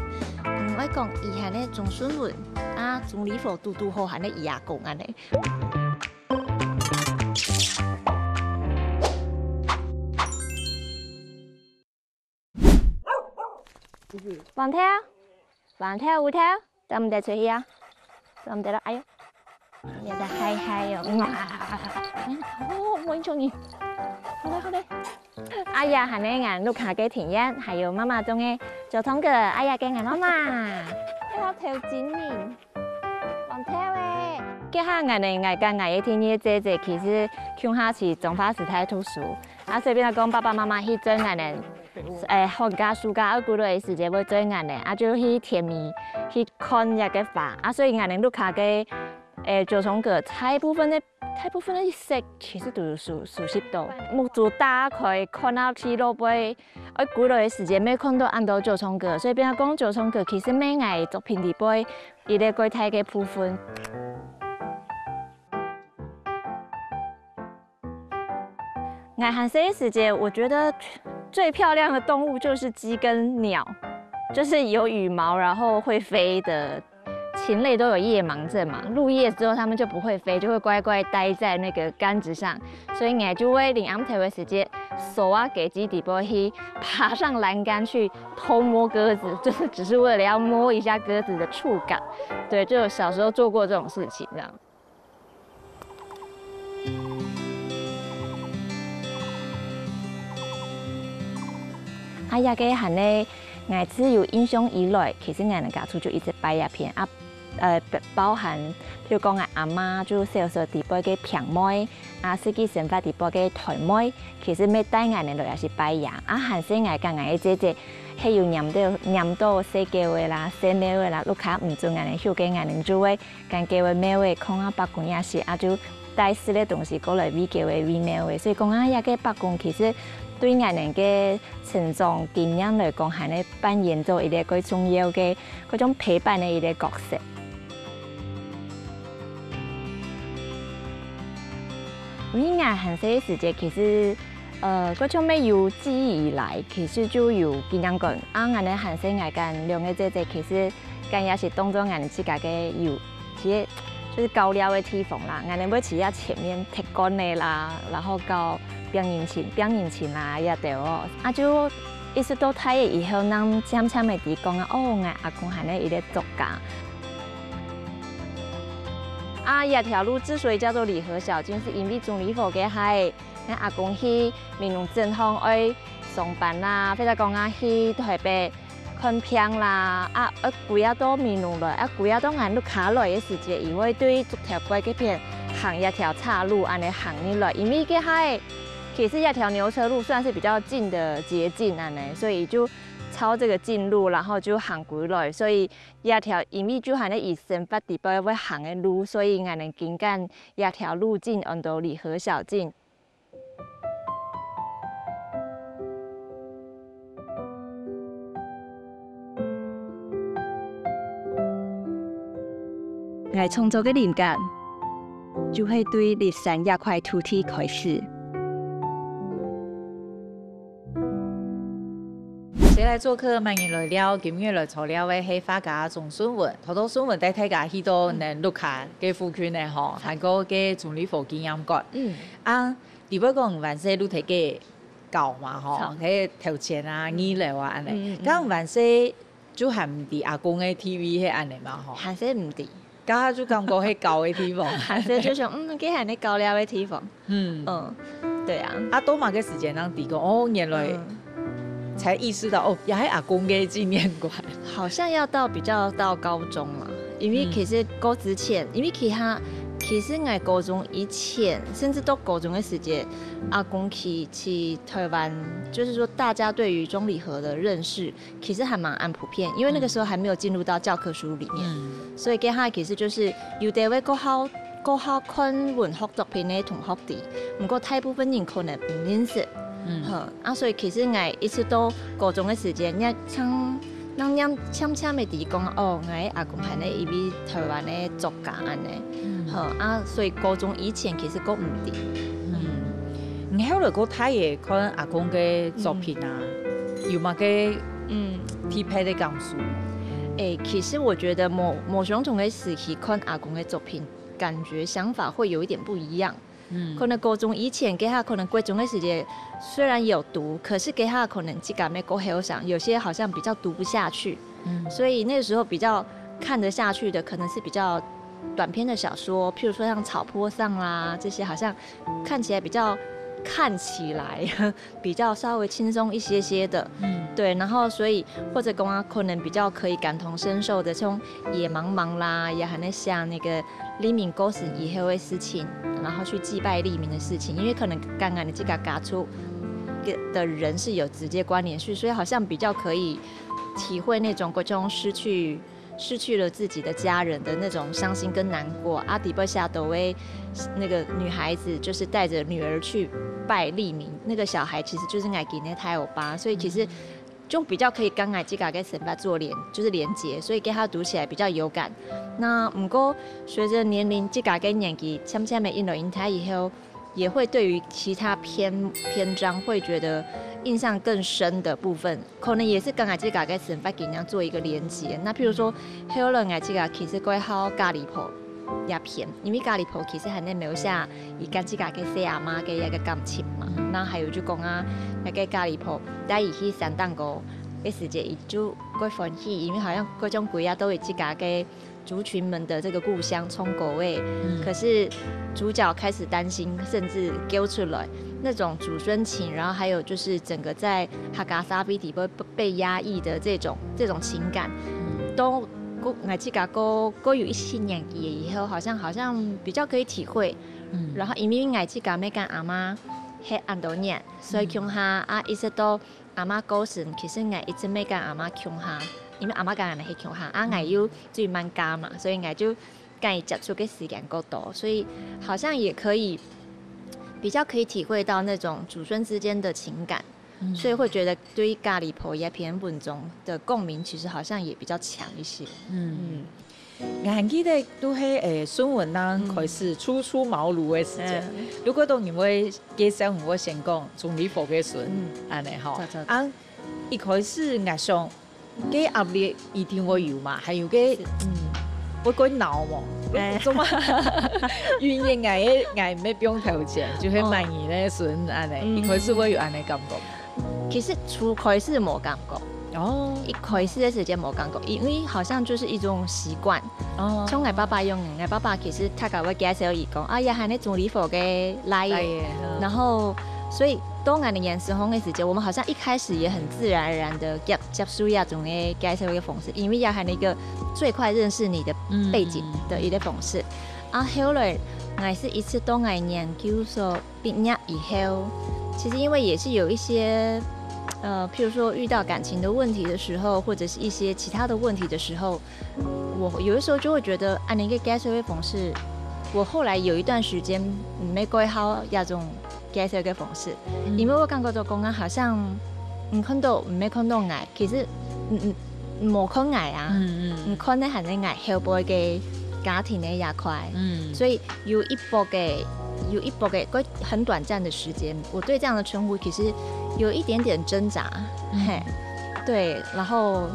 嗯，𠊎講佢還係鍾順文，啊，鍾理和堵堵好還係佢阿公恁樣。黃頭，黃頭，烏頭，走毋得出去啊，走毋得了，哎喲。 也在嗨嗨喲。哦，莫影響你。好嘞，好嘞。啊這還係𠊎屋下个庭園，還有媽媽種个小蔥葛，啊這个𠊎媽媽。這頭精靈，黃頭欸。該下𠊎等，𠊎跟𠊎个第二个姐姐，其實共下去彰化師大讀書。啊，所以變到講爸爸媽媽去轉𠊎等，欸，寒假、暑假愛歸來个時節會轉𠊎等，啊，就去田裡去看這个花。啊，所以𠊎等屋下个 欸，小蔥葛大部分个大部分个色其實都有熟熟悉到。目珠打開看啊，去路背，愛歸來个時節，乜看到恁多小蔥葛，所以變成講小蔥葛其實乜𠊎作品裡背一個蓋大个部分。 𠊎還細个時節，我覺得最漂亮的動物就是雞跟鳥，就是有羽毛，然後會飛的禽類都有夜盲症嘛。入夜之後，牠們就不會飛，就會乖乖待在那個杆子上。所以𠊎就會臨暗頭个時節，手啊，給雞底部去爬上欄杆去偷摸鴿子，就是只是為了要摸一下鴿子的觸感。對，就小時候做過這種事情，這樣。 啊，這个還係𠊎自有印象以來，其實𠊎等家族就一直拜這片啊，呃，包含，譬如講𠊎阿媽就小時候底背个平妹，啊，實際生活底背个台妹，其實乜帶𠊎等來也係拜這。啊，還細𠊎跟𠊎个姐姐，係有拈到拈到細狗仔啦、細貓仔啦，屋下毋准𠊎等畜个，𠊎等就會 跟狗仔貓仔囥啊伯公這時啊，就帶食个東西過來餵狗仔餵貓仔。所以講啊，這个伯公其實對𠊎等个成長經驗來講，還係扮演著一個蓋重要个、蓋種陪伴个一個角色。因為𠊎還細个時節，其實，呃，蓋像乜有記憶以來，其實就有經驗過。啊，𠊎等還細，𠊎跟兩個姐姐，其實 該也係當作𠊎等自家个有，其實就是搞尞个地方啦。𠊎等會去這前面踢館仔啦，然後搞拚人情、拚人情啦，這兜哦。啊，就一直到大了以後，正漸漸仔知講啊，哦，𠊎阿公還係一個作家。啊，這條路之所以叫做禮和小徑，是因為鍾理和該下，𠊎阿公去美濃鎮吼愛上班啦，或者講啊去台北 看病啦，啊，愛歸啊到美濃來，啊，歸啊到𠊎屋下來个時節，佢會對竹條背該片行這條岔路，恁仔行入來。因為該下其實這條牛車路算是比較近的捷徑恁仔，所以就抄這個近路，然後就行歸來。所以這條因為就還係佢生活底背會行个路，所以𠊎等緊管這條路徑安到禮和小徑。𠊎創作个靈感就係對立山這塊土地開始。誰來作客，麼人來尞？今日來坐尞个係畫家鍾順文，頭頭順文帶大家去到南六甲个附近个吼，還過个鍾理和紀念館。嗯，啊，你會講還細就在該搞嘛吼，好該頭前啊、二樓啊恁呢。嗯嗯嗯該還細就還毋知阿公个地位係恁呢嘛吼。還細毋知，該下就感覺係搞个地方。還細就想，嗯，該還係搞尞个地方。嗯，嗯，對啊。啊，到麼个時間正知講，哦，原來嗯才意識到，哦，也係阿公个紀念館。好像要到比較到高中了，因為嗯其實高之前，因為其他其實𠊎高中以前，甚至到高中的時節，阿公去去台灣，就是說大家對於鍾理和的認識其實還蠻普遍，因為那個時候還沒有進入到教科書裡面，嗯所以該下其實就是有的位國校國校看文學作品的同學知，不過大部分人可能不認識。嗯好，啊，所以其實𠊎一直到高中的時間，也像人家漸漸的知講，哦，𠊎阿公還係一位台灣的作家恁呢。嗯好，啊，所以高中以前其實都毋知。嗯，你後來過大个看阿公个作品啊，有麼个嗯，特別个感受？誒，其實我覺得某某種種的時期看阿公的作品，感覺想法會有一點不一樣。嗯可能高中以前，該下可能國中的時節雖然有讀，可是該下可能自家乜過後生，有些好像比較讀不下去，嗯所以那時候比較看得下去的，可能是比較短篇的小說，譬如說像《草坡上》啦這些，好像看起來比較看起來比較稍微輕鬆一些些的。嗯對，然後所以或者講啊，可能比較可以感同身受的，像《野茫茫》啦，也還在想那個黎明過身以後的事情，然後去祭拜黎明的事情，因為可能跟𠊎自家家族的人是有直接關聯性，所以好像比較可以體會那種各種失去失去了自己的家人的那種傷心跟難過。啊，底背下都會那個女孩子就是帶著女兒去拜黎明，那個小孩其實就是𠊎今日大歐巴，所以其實就比較可以跟𠊎自家个生活做連，就是連接，所以給他讀起來比較有感。那毋過隨著年齡，自家个年紀漸漸的越來越大以後，也會對於其他篇篇章會覺得印象更深的部分，可能也是跟𠊎自家个生活經驗做一個連接。那譬如說，後來𠊎自家其實過好家裡婆這篇，因為家裡婆其實還在描寫佢跟自家个細阿媽个一個感情嘛。那還有就講啊，那個家裡婆帶佢去山頂高个時節，佢就過歡喜，因為好像各種鬼啊都有自家个族群們的這個故鄉衝狗味，嗯可是主角開始擔心，甚至丟出來那種祖孫情，然後還有就是整個在哈嘎沙比底被被壓抑的這種這種情感，都過𠊎自家過過有一些年紀以後，好像好像比較可以體會。嗯然後因為𠊎自家乜跟阿媽係恁多年，所以共下啊，一直到阿媽過身，其實𠊎一直乜跟阿媽共下，因為阿媽跟𠊎係共下，啊，𠊎又最慢家嘛，所以𠊎就跟佢接觸个時間較多，所以好像也可以比較可以體會到那種祖孫之間的情感，所以會覺得對家裡婆這篇文章的共鳴，其實好像也比較強一些。嗯，𠊎還記得都係誒孫文郎開始初出茅廬个時節，如果當然會介紹，𠊎會先講鍾理和个孫，嗯恁呢吼早早。啊，一開始𠊎想，該壓力一定會有嘛，還有該嗯，會過惱無？哎做麼？因為𠊎个𠊎毋係放頭前，就係滿意个孫恁呢，嗯一開始會有恁呢感覺。其實初開始無感覺，哦一開始的時間無感覺，因為好像就是一種習慣。哦，像𠊎爸爸樣，𠊎爸爸其實大家會介紹佢講，啊，這還係鍾理和个倈仔。哎呀，然後，所以當𠊎个年輕个時節，我們好像一開始也很自然而然的接接受這種个介紹个方式，因為這還係一個最快認識你的背景的一個方式。啊，後來𠊎係一直到𠊎研究所畢業以後，其實因為也是有一些，呃，譬如說遇到感情的問題的時候，或者是一些其他的問題的時候，我有的時候就會覺得，啊，恁呢个介紹个方式，我後來有一段時間毋係過好這種介紹个方式，因為我感覺到講啊，好像你看到毋係看到𠊎，其實嗯嗯無看𠊎啊，嗯嗯你看个還係𠊎後背个家庭个這塊，嗯，所以有一波个，有一波个，个很短暫的時間，我對這樣的稱呼其實有一點點掙扎，嗯，嘿，對，然後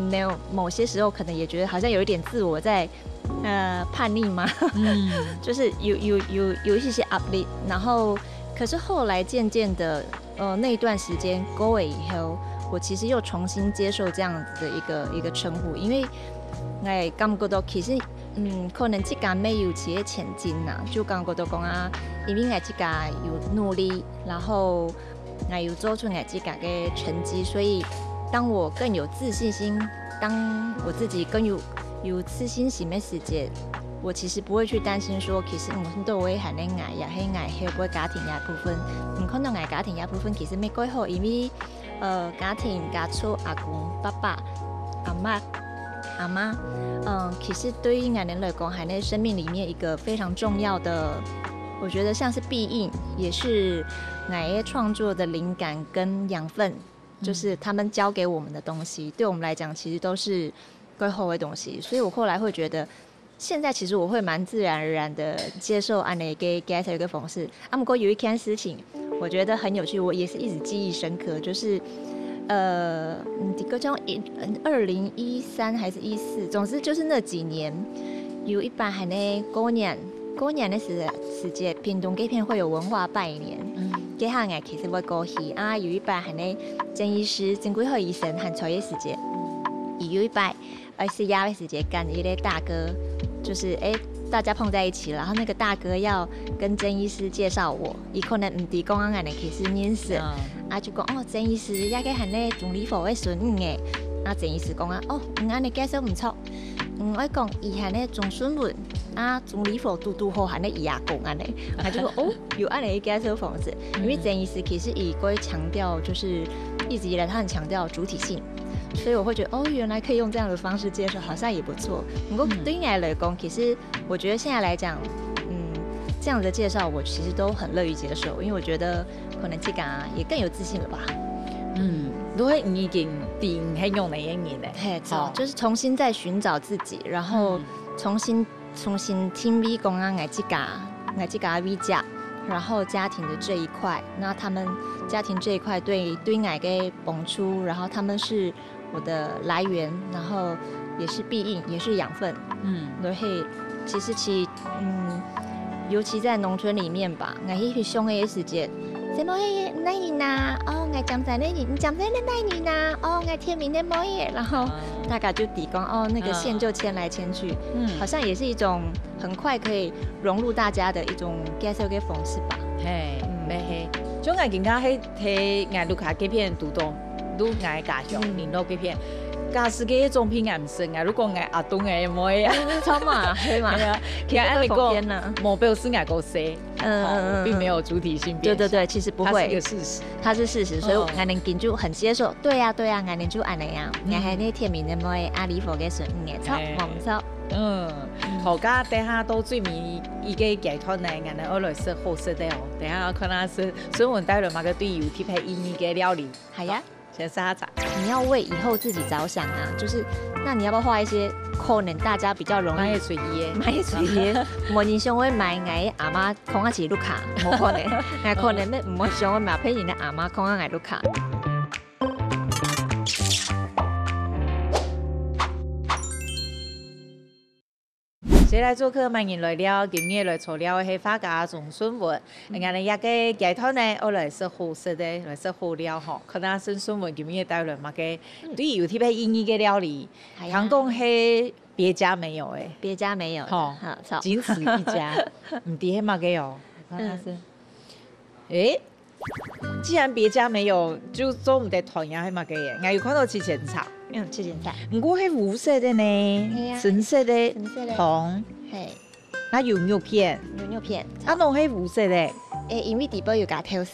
沒有，某些時候可能也覺得好像有一點自我在，呃，叛逆嘛，嗯，就是有有有有一些些壓力，然後可是後來漸漸的，呃，那一段時間過了以後，我其實又重新接受這樣子的一個一個稱呼，因為我感覺到其實，嗯，可能自家沒有自己前進啦，就感覺到講啊，因為我自家有努力，然後我有做出我自家个成績，所以當我更有自信心，當我自己更有有自信心的時節，我其實不會去擔心說，其實嗯，都會還係𠊎，也係𠊎後背家庭這部分。你看到𠊎家庭這部分其實乜蓋好，因為呃，家庭、家族、阿公、爸爸、阿媽、阿媽，嗯，其實對於𠊎等來講，還係生命裡面一個非常重要的，我覺得像是庇蔭，也是𠊎个創作的靈感跟養分，就是他們教給我們的東西，對我們來講其實都是蓋好的東西。所以我後來會覺得，現在其實我會蠻自然而然的接受恁樣个介紹个方式。啊，毋過有一件事情，我覺得很有趣，我也是一直記憶深刻，就是，呃，嗯，這個叫一，二零一三還是一四，總之就是那幾年，有一擺還係過年，過年个時，時節，屏東這片會有文化拜年，嗯，這下𠊎其實會過去啊，有一擺還係曾醫師、曾貴和醫生還在个時節，有一擺 呃，食夜个時節，跟一個大哥，就是，欸，大家碰在一起，然後那個大哥要跟曾醫師介紹我，佢可能毋知講啊，𠊎等其實認識，嗯，啊，就講，哦，曾醫師，這個還係鍾理和个孫女欸，啊，曾醫師講啊，哦，嗯，恁樣介紹毋錯，嗯，𠊎講，佢還係鍾順文，啊，鍾理和堵堵好還係佢阿公恁樣，啊，就講，哦，有恁樣个介紹方式，因為曾醫師其實佢會強調，就是一直以來他很強調主體性。 所以我會覺得，哦，原來可以用這樣的方式介紹，好像也不錯。不過對於你來講，其實我覺得現在來講，嗯，這樣的介紹我其實都很樂於接受，因為我覺得可能自家也更有自信了吧。嗯，都會已經定係用哪一年呢？嘿，好，就是重新再尋找自己，然後重新，重新定位講啊，𠊎自家，𠊎自家个位置，然後家庭的這一塊，那他們家庭這一塊對，對𠊎个幫助，然後他們是 我的來源，然後也是庇蔭，也是養分。嗯，所以其實其，嗯，尤其在農村裡面吧，𠊎去鄉下个時節，什麼欸，哪人啊？哦，𠊎江西个人，你江西个哪人啊？哦，𠊎天明个妹欸。然後大家就抵講，哦，那個縣就遷來遷去，嗯，好像也是一種很快可以融入大家的一種介紹个方式吧。嘿，嗯，係，像𠊎今下係 在𠊎屋下這片堵到，堵𠊎家鄉，嗯，麟洛這片。假使个種片𠊎毋識，𠊎就講𠊎阿東个妹啊。嗯，著嘛，係嘛。係啊，其實恁樣講，無表示𠊎較細，嗯，嗯，嗯，並沒有主體性變小。對，對，對，其實不會。它是一個事實。它是事實，所以𠊎等就很接受。對啊，對啊，𠊎等就恁樣啊。𠊎係你天明个妹，啊，理和个孫女，著，無毋著。嗯，好，該等下到最尾一個階段呢，𠊎等愛來食好食个哦。等下看下順文帶來麼个對有特別意義个料理。 好呀。先食下茶。你要為以後自己著想啊，就是，那你要不要畫一些可能大家比較容易買得出去个，買得出去个，無人想愛買，𠊎阿媽講啊，自家屋下，無可能，𠊎可能乜毋會想愛買別人个阿媽講啊，𠊎屋下。 誰來作客，麼人來尞，今日來坐尞个係畫家鍾順文。𠊎等這個階段呢，愛來食好食个，來食好料吼。看下順文今日帶來麼个，對有特別意義个料理。係啊。聽講係別家沒有个。別家沒有的。吼，好，著。僅此一家。毋知係麼个哦。看下順。欸， 既然別家沒有，就做毋得團圓係麼个耶？𠊎有看到七層塔。嗯，七層塔。毋過係烏色个呢，係啊，深色个，深色个。湯。係。啊有肉片。有肉片。啊，仰係烏色个？欸，因為底背有加豆豉。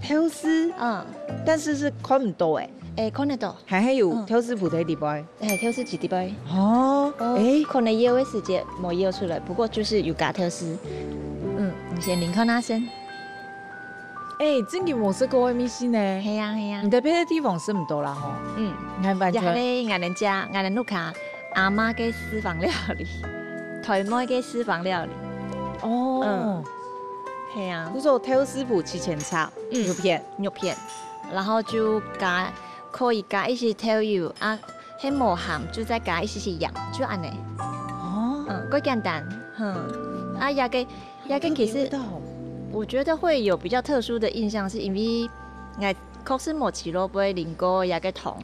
豆豉？嗯。但是係看毋到个。欸，看得到。還係有豆豉脯在底背。 欸，豆豉在底背。哦，哦，欸。可能澆个時節無澆出來，不過就是有加豆豉。嗯，你先啉看下先。欸，真个無食過个味緒呢。係啊，係啊。你在別个地方食毋到啦吼。嗯。你還完全，也係𠊎等家，𠊎等屋下，阿媽个私房料理，台妹个私房料理。哦，係啊，不是有豆豉脯七千炒，嗯肉片，肉片，然後就加可以加一些豆油啊，係無鹹就再加一些些鹽，就恁呢。哦，嗯，蓋簡單，哼。啊，這個這個其實味道我覺得會有比較特殊的印象，是因為𠊎確實無試著會淋過這個湯。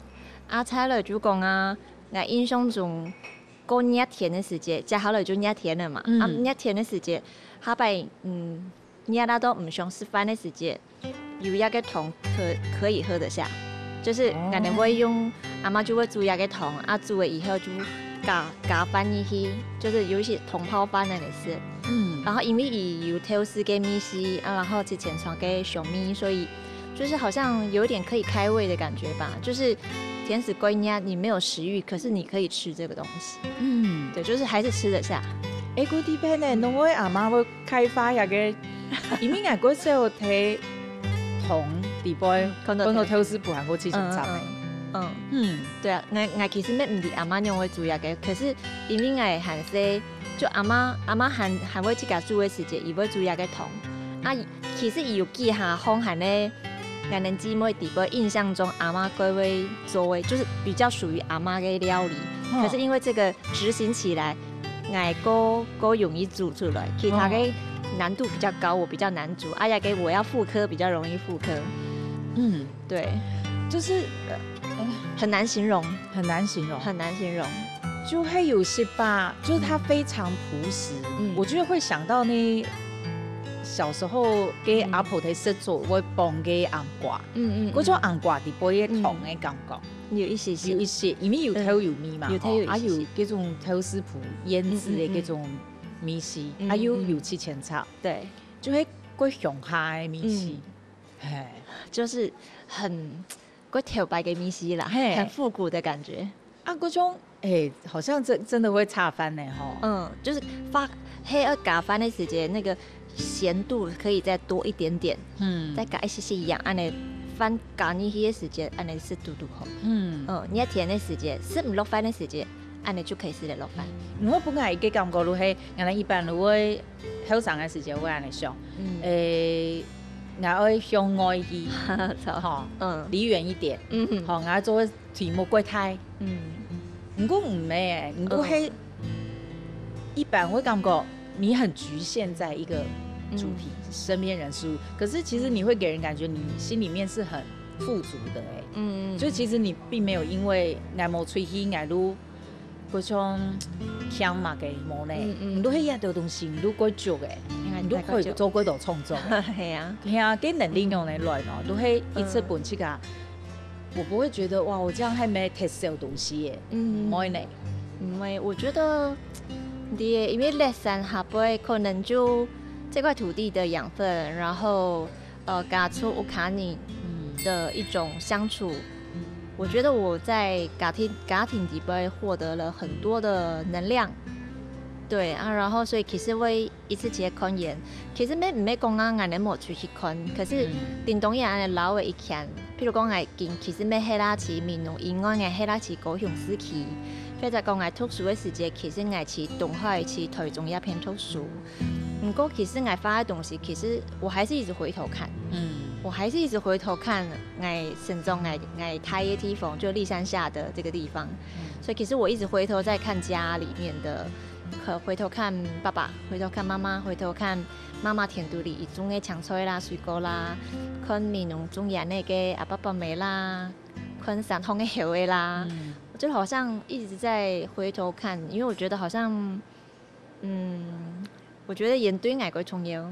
啊，再來就講啊，𠊎印象中過熱天个時節，接下來就熱天了嘛。嗯啊，熱天个時節，下擺嗯，熱到毋想食飯个時節，有這個湯可可以喝得下，就是哦可能會用阿媽就會煮這個湯，啊，煮了以後就加加飯入去，就是有一些湯泡飯那裡食。嗯，然後因為佢有豆豉个味緒啊，然後七千炒个香味，所以就是好像有一點可以開胃的感覺吧。就是天時過熱，你沒有食慾，可是你可以吃這個東西。嗯，對，就是還是吃得下。哎，古地片呢，侬个阿媽會開發一個，因為𠊎過細有睇糖底背，看到看到豆豉脯還過七千炒呢。嗯，嗯，對啊，𠊎𠊎其實乜毋知阿媽仰會煮這個，可是因為𠊎還細，就阿媽阿媽還還會自家煮个時節，佢會煮這個湯。啊，其實佢有幾下項還呢，𠊎等姊妹底背印象中阿媽該會做个，就是比較屬於阿媽个料理。嗯可是因為這個執行起來，𠊎過過容易煮出來，其他个難度比較高，我比較難煮。啊，這個我要復刻比較容易復刻。嗯，對，就是很難形容，很難形容，很難形容。就係有食吧，就是它非常樸實。嗯我就會想到呢，小時候个阿婆在食做會放个餡瓜，嗯嗯，嗰種餡瓜底背个糖个感覺，有一些些有一些，因為有豆油味嘛，有豆油吼啊一些些有這種豆豉脯醃製的嗯嗯嗯這種味緒，嗯還有嗯有七千炒，對，就係過鄉下个味緒嗯，嘿，就是很過頭擺个味緒啦，嘿很復古的感覺。啊，嗰種哎，好像真真的會差飯呢吼。嗯，就是發黑二加飯的時節，那個鹹度可以再多一點點，嗯再加一些些鹽，恁呢飯加入去的時節，恁呢係堵堵好。嗯，嗯，你要甜的時節，食毋落飯的時節，恁呢就可以食得落飯。你會分𠊎一個感覺，就係，原來一般就會後生个時節會恁樣想，嗯，誒，𠊎愛向外去，好，吼，嗯離遠一點，嗯吼，𠊎做个題目過大。嗯毋過毋係，毋過係一般會感覺你很局限在一個主題，身邊人事物，可是其實你會給人感覺你心裡面是很富足的哎。嗯，就其實你並沒有因為𠊎無出去，𠊎就各種欠麼个無呢？嗯嗯你都係一兜東西，你都過足哎，你都可以做過多創作。係啊，係啊，跟能力用來來咯，都係一直本自家。我不會覺得哇，我這樣還沒 test 有東西耶，嗯不會呢。因為我覺得，對，因為lesson下背可能就這塊土地的養分，然後呃，家族屋下人的一種相處。我覺得我在家庭家庭裡背獲得了很多的能量，對啊，然後所以其實我一直去看人，其實乜毋係講啊，𠊎等無出去看，可是叮咚也恁樣老的一天，譬如講𠊎今其實乜係啦去美濃以外，𠊎係啦去高雄市區，或者講𠊎讀書的時節，其實𠊎去東海、去台中這片讀書。毋過其實𠊎畫的東西，其實我還是一直回頭看，嗯我還是一直回頭看𠊎生長、𠊎𠊎待的地方，就立山下的這個地方。所以其實我一直回頭在看家裡面的，可回頭看爸爸，回頭看媽媽，回頭看媽媽田肚裡種的青菜啦、水果啦，看美濃種園那個阿伯伯姆啦，看山上的猴仔啦，嗯就好像一直在回頭看，因為我覺得好像，嗯，我覺得人對𠊎个重要。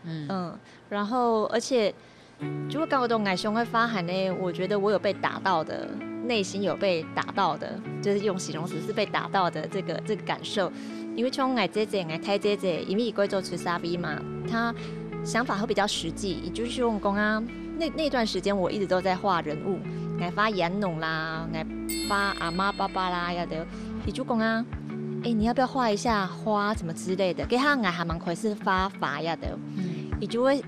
嗯嗯，然後而且就會感覺到𠊎想愛畫下呢，我覺得我有被打到的，內心有被打到的，就是用形容詞是被打到的這個這個感受。因為像𠊎姐姐、𠊎大姐姐，因為佢過早出社會嘛，她想法會比較實際，也就是用講啊，那那段時間我一直都在畫人物，𠊎畫煙農啦，𠊎畫阿媽爸爸啦，也都，佢就講啊，哎，你要不要畫一下花什麼之類的？該下𠊎還蠻開始畫畫呀的。嗯佢就會，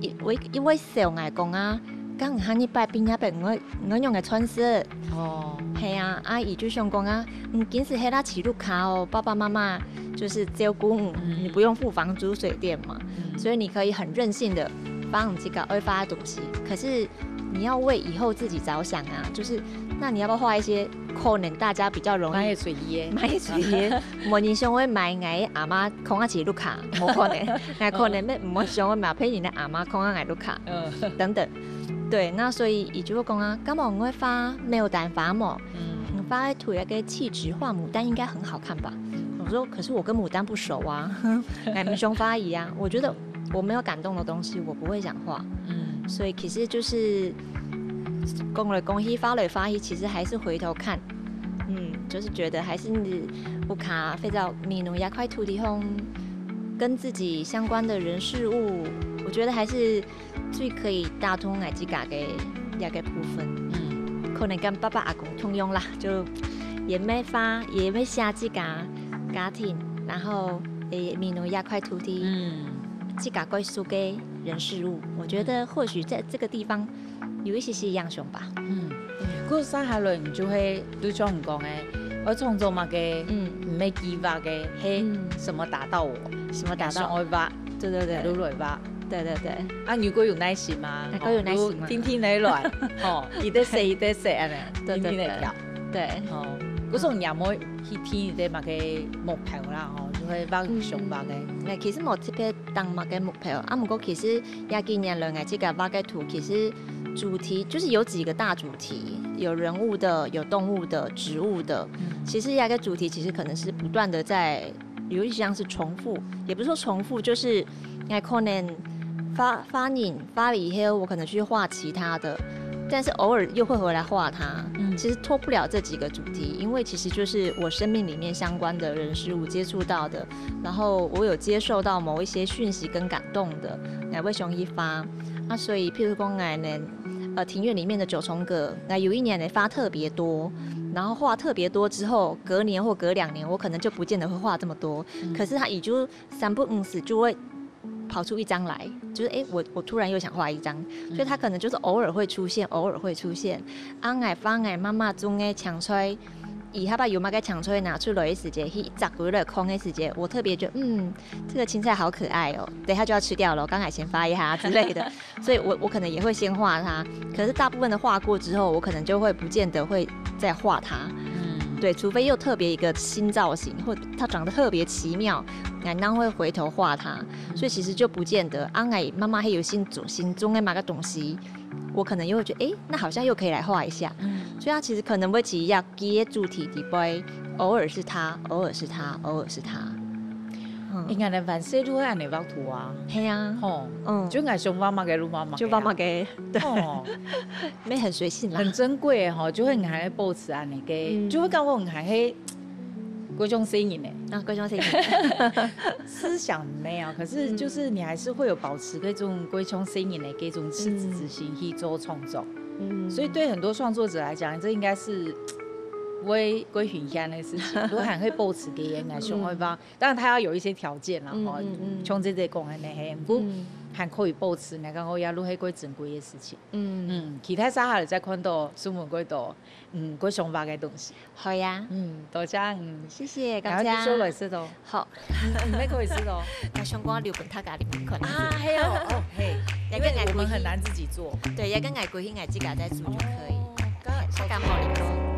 佢會佢會笑𠊎講啊，該下一擺畢業个，𠊎，𠊎仰仔賺食？哦，係啊，啊，佢就想講啊，嗯，今時係啦，起屋下哦，爸爸媽媽就是照顧你，你不用付房租水電嘛，所以你可以很任性的畫你自家愛畫个東西。可是你要為以後自己著想啊，就是那你要不要畫一些可能大家比較容易買个水耶，買个水耶，無人想愛買𠊎阿媽囥啊起屋下，無可能，𠊎可能乜毋會想愛買別人个阿媽囥啊𠊎屋下，等等。對，那所以佢就會講啊，敢無你會畫牡丹花無？嗯，畫个圖那個氣質，畫牡丹應該很好看吧？我說，可是我跟牡丹不熟啊，𠊎毋想畫佢啊。我覺得我沒有感動的東西，我不會想畫。嗯，所以其實就是講來講去，畫來畫去，其實還是回頭看，嗯，就是覺得還是屋下或者美濃這塊土地上，跟自己相關的人事物，我覺得還是 最可以打動𠊎自家个這個部分。嗯，可能跟爸爸阿公共樣啦，就也會畫，也會寫自家家庭，然後也美濃這塊土地，嗯，自家關注个人事物，我覺得或許在這個地方有一些些影響吧。嗯，故所下來你就會，就像你講个，愛創作麼个，嗯，毋係計畫个，係什麼打到我，什麼打到我，想愛畫，對對對，就來畫。 對對對，啊，你過有耐心嘛，你過有耐心嘛，天天來來，吼，一直寫一直寫恁樣，對對對，天天來跳，對，哦，故所你也無去定一個麼个目標啦，吼，就會畫想畫个。嗯，其實無特別定麼个目標，啊，毋過其實這幾年來，𠊎自家畫个圖，其實主題就是有幾個大主題，有人物的，有動物的，植物的。其實這個主題其實可能是不斷的在 有一些像是重複，也不是說重複，就是，欸，可能畫，畫人，畫了以後，我可能去畫其他的，但是偶爾又會回來畫它。嗯，其實脫不了這幾個主題，因為其實就是我生命裡面相關的人事物接觸到的，然後我有接受到某一些訊息跟感動的，欸，𠊎會想去畫。啊，所以譬如講，欸，呢，呃，庭院裡面的九重葛，那有一年呢，畫特別多，然後畫特別多之後，隔年或隔兩年，我可能就不見得會畫這麼多。 可是它也就三不五時就會跑出一張來，就是，欸，我，我突然又想畫一張，所以它可能就是偶爾會出現，偶爾會出現。啊，𠊎畫𠊎媽媽種个青菜，佢下擺有麼个青菜拿出來个時節，去摘回來看个時節，我特別覺得，嗯，這個青菜好可愛哦，等一下就要吃掉了，剛才先畫一下之類的。 所以我，我可能也會先畫它，可是大部分的畫過之後，我可能就會不見得會再畫它。嗯，對，除非又特別一個新造型，或它長得特別奇妙，𠊎正會回頭畫它。所以其實就不見得，啊，𠊎媽媽還有新種，新種个麼个東西，我可能又會覺得，欸，那好像又可以來畫一下。嗯，所以它其實可能會起一樣，佢个主題底背，偶爾是它，偶爾是它，偶爾是它。嗯，應該來凡事都會恁樣畫圖啊。係啊，吼，嗯，就𠊎想畫麼个就畫麼个啊，就畫麼个。 對，哦，乜很隨性啦，很珍貴吼，就會還會保持恁樣个，嗯，就會感覺還係該種細人呢。啊，該種細人，思想沒有，可是就是你還是會有保持這種該種細人的這種赤子之心去做創作。嗯，所以對很多創作者來講，這應該是會，會很幸的事情，都還會保持个，應該想愛畫。當然，它要有一些條件啦，吼，像這個講的呢，嘿，毋過還可以保持，你看，哦，也都係該珍貴的事情。 嗯，其他時候再看到，書門過多，嗯，過想畫个東西。好呀，嗯，多謝，嗯，謝謝，感謝。然後就收尾是咯。好，你們可以吃咯。那相關留本他家裡面可能啊，還有哦，嘿，因為我們很難自己做。對，也跟𠊎歸去，𠊎自家再煮就可以。哦，剛，他剛好裡面。